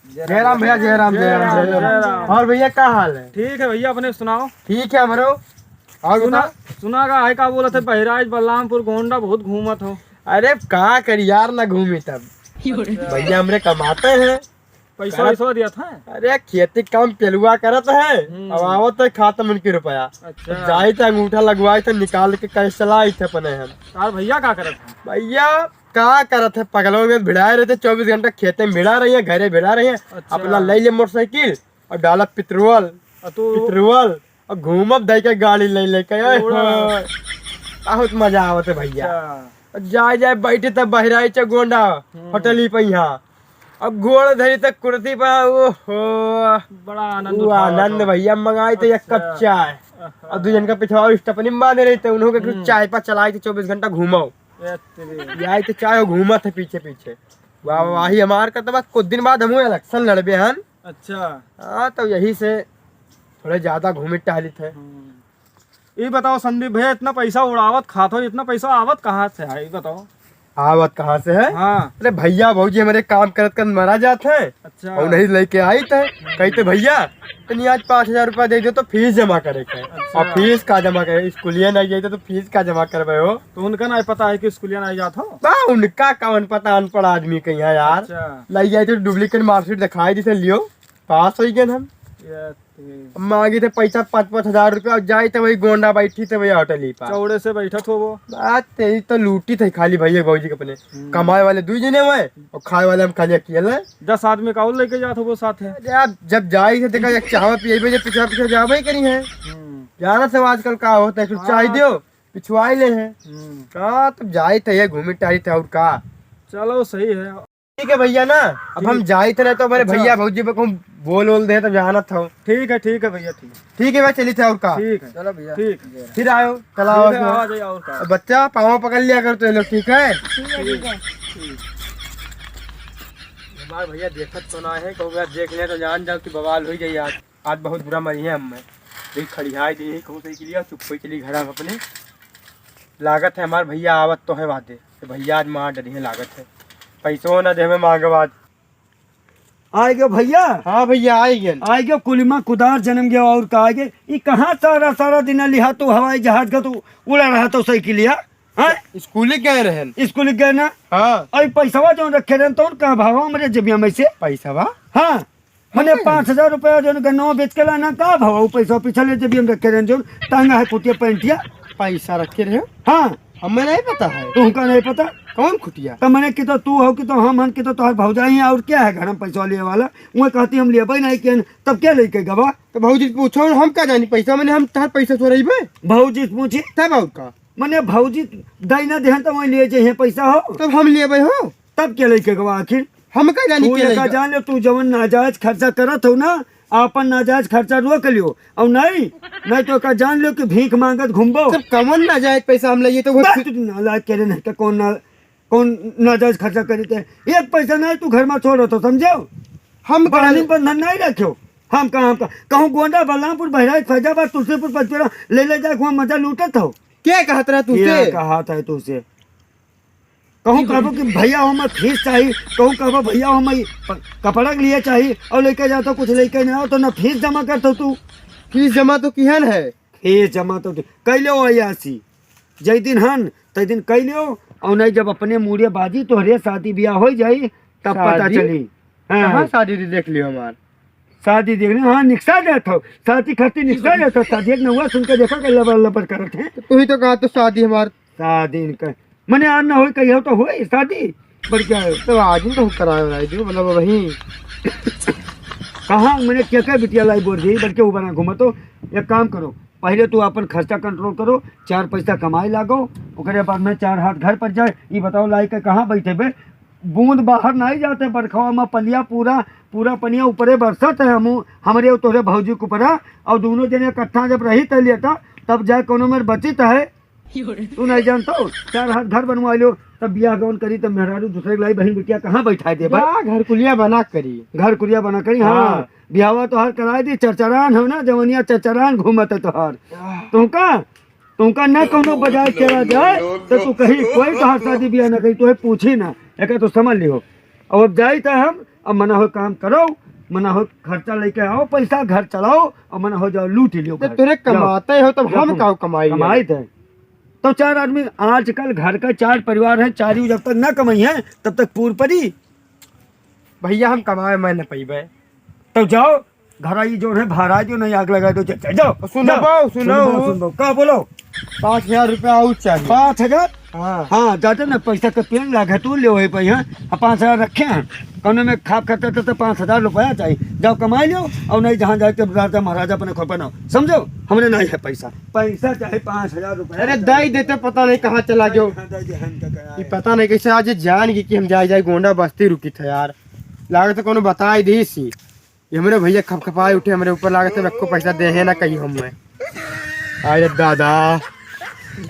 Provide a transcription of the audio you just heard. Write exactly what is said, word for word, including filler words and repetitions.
जय राम भैया, जय राम, जय राम, जय राम। और भैया, का हाल है? ठीक है भैया, अपने सुनाओ। ठीक है हमरो। और सुना, बता। सुना का है, का बोलत है, बहराइच, बलरामपुर, गोंडा बहुत घूमत हो। अरे का करी यार, ना घूमी तब। भैया हमरे कमाते हैं। पैसा करत वैसा दिया था? अरे खेती काम पेलुआ करत है। हम्म। अब आवत है खाता में उनके रुपया। अच्छा। जाइत है, अंगूठा लगवाइत है, निकाल के कैश चलाइत है अपने हम। तार भैया का करत है? भैया का करत है, पगलों में भिड़ाए रहते, चौबीस घंटा खेते में भिड़ा रही है, घरे भिड़ा रही है। अच्छा। अपना ले ले मोटरसाइकिल और डाला पेट्रोल, और तू पेट्रोल और घूमब दे के गाड़ी ले लेके। ओए उड़ा। होए। बहुत मजा आवत है भैया। अच्छा। जाए जाए बैठे तब बहराइच गोंडा हम्म। होटली पे यहाँ। अब गोड़ धरी तक कुर्सी पर, ओहो। बड़ा आनंद वो उठावत आनंद हो। भैया, मंगाई तो एक कप अच्छा। चाय। आहा। और दू जन का पिछवा और स्टेपनी में बांधे रही, तो उन्हों के कुछ हम्म। चाय पर चलाई तो चौबीस घंटा घूमाओ। ए तेरे। यही तो चाय घूमत है पीछे पीछे। वाह, हम्म। वाही हमार का तो बस कुछ दिन बाद हम इलेक्शन लड़बे हन। अच्छा। हाँ, तो यही से थोड़े ज्यादा घूमी टहलित है। हम्म। ये बताओ संदीप भैया, इतना पैसा उड़ावत खात हो, इतना पैसा आवत कहाँ से है, ये बताओ। आवत कहाँ से है? हाँ। अरे भैया भौजी हमारे काम करत करत मरा जात है। अच्छा। और नहीं लेके आई थे, कहते भैया तनी आज पाँच हजार रुपया दे दो तो फीस जमा करे के। अच्छा। और फीस का जमा करे, स्कूलिया नहीं जाते तो फीस का जमा करबे हो? तो उनका नहीं पता है कि स्कूलिया नहीं जात हो? बा, उनका कौन पता, अनपढ़ आदमी कहीं है यार। अच्छा। लाई जाए तो डुप्लीकेट मार्कशीट दिखाई दी, लियो, पास हो गए हम। ये अब मांगी थे पैसा पाँच पाँच हजार रुपया, और जाई थे वही गोंडा बैठी थे वही होटल ही पर। चौड़े से बैठत हो वो। बात तेरी तो लूटी थे खाली भैया भौजी के अपने। हम्म। कमाए वाले दू जने हुए और खाए वाले हम खाली अकेले। दस आदमी का और लेके जात हो वो साथ है। अरे आप जब जाई थे देखा एक चाहवा पिएबे जे पिछवा पिछवा जाबे ही करी है। हम्म। जाना से आजकल का होता है, फिर चाय हाँ। दियो, पिछवाई ले है। हम्म। का तब जाई थे ये घूमी टहरी थे और का। चलो सही है। ठीक है भैया ना, अब हम ठीक। जाइत है ना तो हमारे अच्छा। भैया भौजी पे कहूँ बोल वोल दे तो जानत हो। ठीक है, ठीक है भैया, ठीक। ठीक है भाई, चलित है और का। ठीक है। चलो भैया। ठीक। फिर आयो, कल आओ ठीक है, फिर। आ जाइए और का। अब बच्चा पाँव पकड़ लिया कर तो ये लोग, ठीक है? ठीक है, ठीक है। हमारे भैया देखत तो ना है, कहूँ भैया देख ले तो जान जाओ कि बवाल हो जाए आज। आज बहुत बुरा मरी है हम में। देख खड़ियाई दी कहूँ सही के लिए, चुप ही चली घर हम अपने। लागत है हमार भैया आवत तो है वादे। तो भैया आज मार डरी है लागत है। पैसो ना देवे मांगब आज। आए गयो भैया? हाँ भैया, आए गए। आए गयो कुलिमा कुदार जन्म गयो और का आए गए? ई कहाँ सारा, सारा दिन लिहा तू हवाई जहाज का तू उड़ा रहा तो साइकिलिया? हाँ? स्कूल गए रहन। स्कूल गए ना? हाँ। और पैसवा जो रखे रहन तो कहाँ भावा हमरे जबिया में से? पैसवा? हाँ। मने हाँ। पाँच हजार रुपया जो गन्नवा बेच के लाना का भावा? वो पैसा पीछे ले जबिया में रखे रहन जो टांगा है कुटिया पैंटिया। पैसा रखे रहे? हाँ। हमें नहीं पता है। तुमका नहीं पता? कौन खुटिया? तो मने कि तो तू हो कि तो हम हन कि तो तोहर भौजाई है और क्या है घर में पैसा लिए वाला? वो कहती हम लेबे नहीं किए, तब क्या लेके गवा? तो भौजी से पूछो, हम का जानी पैसा, मने हम तोहर पैसा चोरइबे? भौजी से पूछी? तब और का? मने भौजी दई ना देहन तो वहीं ले जाइए पैसा हो। तब हम लेबे हो? तब क्या लेके गवा आखिर? हम का जानी तू के एका लेके? जान ले, तू जवन नाजायज खर्चा करत हो ना, आपन नाजायज खर्चा रोक लियो। और नहीं, नहीं तो एका जान लियो कि भीख मांगत घूमबो। तब कवन नाजायज पैसा हम लइए तो वो बस तू नालायक के रे, नहीं तो कौन ना, कौन नाजायज खर्चा करी थे? एक पैसा नहीं तू घर में छोड़ो तो समझो। हम बानी बंधन नहीं रखो। हम कहाँ, हम कहाँ, कहूँ गोंडा, बलरामपुर, बहराइच, फैजाबाद, तुलसीपुर, पचपेड़ा ले, ले जाए, वहाँ मजा लूटत हो। क्या कहत रहा तू क्या से? कहा था तू से? कहूँ कहबो कि भैया हो मैं फीस चाही, कहूँ कहबो भैया हो मैं प-, कपड़ा के लिए चाही, और लेके जातो कुछ लेके नहीं आओ तो ना फीस जमा करतो तू। फीस जमा तो किहन है? फीस जमा तो तू कैले हो अयासी, जय दिन हन तय दिन कैले हो, और नहीं जब अपने मूड़े बाजी तोहरे शादी ब्याह हो जाई तब पता शादी? चली। हाँ। कहाँ शादी रे देख लियो हमार? शादी देख लियो, हाँ, निकसा जात हो। शादी खातिर निकसा जात हो। शादी एक नौवा सुन के देखा के लबर लबर करत है। तो तू ही तो कहा तो शादी हमार। शादी इनका। मने आज ना होई, कहियो तो होई शादी। पर क्या है? तो आज ही तो कराए वाला है जो, मतलब, वही। कहाँ मने क्या क्या बिटिया लाई बोल रही, बल्कि वो बना घूमा तो। एक काम करो, पहले तू अपन खर्चा कंट्रोल करो, चार पैसा कमाए लागो, ओकरे बाद में चार हाथ घर पर जाए। ये बताओ लाई के कहाँ बैठे बे? बूंद बाहर नहीं जाते बरखवा में, पलिया पूरा, पूरा पनिया ऊपरे बरसत है, हमू, हमरे और तोहरे भौजी के ऊपरा, और दोनों जने इकट्ठा जब रही थे लेटा, तब जाए कोनो मेर बचित है। तू नहीं जानता हो, चार हाथ घर बनवा लो, तब बियाह गौन करी, तब मेहरारू दूसरे के लाई बहन बिटिया कहाँ बैठाए दे बा? जा, घर कुलिया बना करी। घर कुलिया बना करी, हाँ। हाँ। बियाहवा तोहार कराए दी, चरचरान हो ना, जवनिया चरचरान घूमत है तोहार। आह। तुमका, तुमका ना कौनो बजाय केरा जाए, तो तू कहीं कोई तोहार शादी बियाह ना करी, तोहे पूछी ना, एका तो समझ लिहो। और अब जाई त हम अब मना हो काम करो, मना हो खर्चा लेके आओ, पैसा घर चलाओ, और मना हो जाओ लूट लियो तो घर। तेरे जाओ। कमाते हो तब जाओ हम तुम। काउ कमाई कमाई लें? थे। तो चार आदमी आजकल घर का चार परिवार है, चारियों जब तक ना कमाई है तब तक पूर पड़ी। भैया हम कमाए मैं न पइबे। तो जाओ घर आई जो है भाड़ा जो नहीं आग लगा दो, जा-, जा-, जाओ। सुनो जाओ। बाऊ, सुनो। सुनो बाऊ, सुनो बाऊ। का बोलो? पाँच हजार रुपया और चाहिए। पाँच हजार? हाँ। हाँ, जाते ना पैसा के पेन लागे तू ले वही पे, हाँ। अब पाँच हजार रखे हैं, कौनो में खाप खाता तो, तो पाँच हजार रुपया चाहिए। जाओ कमाई लो और नहीं जहाँ जाए तो राजा महाराजा अपने खोपे ना, समझो? हमरे नहीं है पैसा, पैसा चाहे पाँच हजार रुपया अरे चाहिए। दाई देते पता नहीं कहाँ चला गयो। हाँ, दाई दे, हम का करा ये है? पता नहीं कैसे आज जान गई कि हम जाए जाए गोंडा बस्ती रुकी था यार। लागत है कोनो बताई दी सी। ये हमरे भैया खपखपाए उठे हमरे ऊपर, लागत है एको पैसा दे है ना कहीं हम में। अरे दादा।